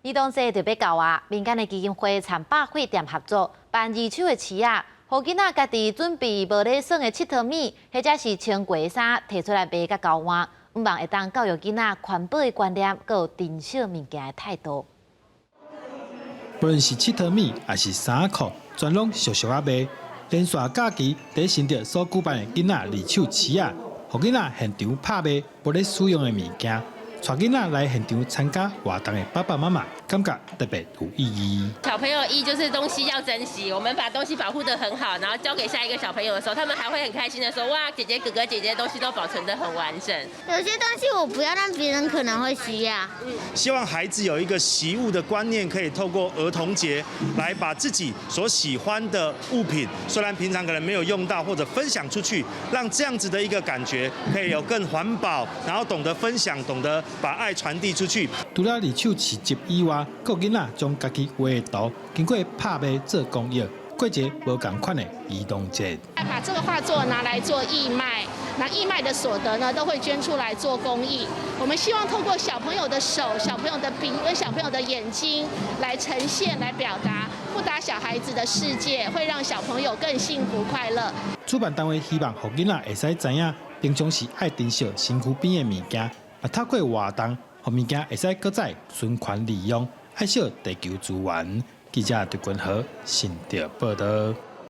兒童節就欲到啊，民間的基金會參百貨店合作辦二手的市仔，予囡仔家己準備無咧耍的𨑨迌物，或者是穿過的衫，提出來賣佮交換，向望會當教育囡仔環保的觀念，閣有珍惜物件的態度。無論是𨑨迌物，抑是衫褲，全攏俗俗仔賣。連續假期佇新竹所舉辦的囡仔二手市仔，予囡仔現場拍賣無咧使用的物件。帶囡仔來現場參加活動的爸爸媽媽，感覺特別有意義。小朋友一就是東西要珍惜，我們把東西保護得很好，然後交給下一個小朋友的時候，他們還會很開心的說：哇，姐姐、哥哥、姐姐東西都保存得很完整。有些東西我不要，但別人可能會需要。希望孩子有一個惜物的觀念，可以透過兒童節來把自己所喜歡的物品，雖然平常可能沒有用到，或者分享出去，讓這樣子的一個感覺可以有更環保，然後懂得分享，懂得把愛傳遞出去。除了二手市集以外，閣有囡仔將家己畫的圖經過拍賣做公益，過一个無仝款的兒童節。把這個畫作拿來做義賣，那義賣的所得呢，都會捐出來做公益。我們希望透過小朋友的手、小朋友的筆跟小朋友的眼睛來呈現、來表達，不打小孩子的世界，會讓小朋友更幸福快樂。主辦單位希望予囡仔會使知影，平常時愛珍惜身軀邊的物件，嘛透過活動，予物件會使閣再循環利用，愛惜地球資源。記者陳君和新竹報導。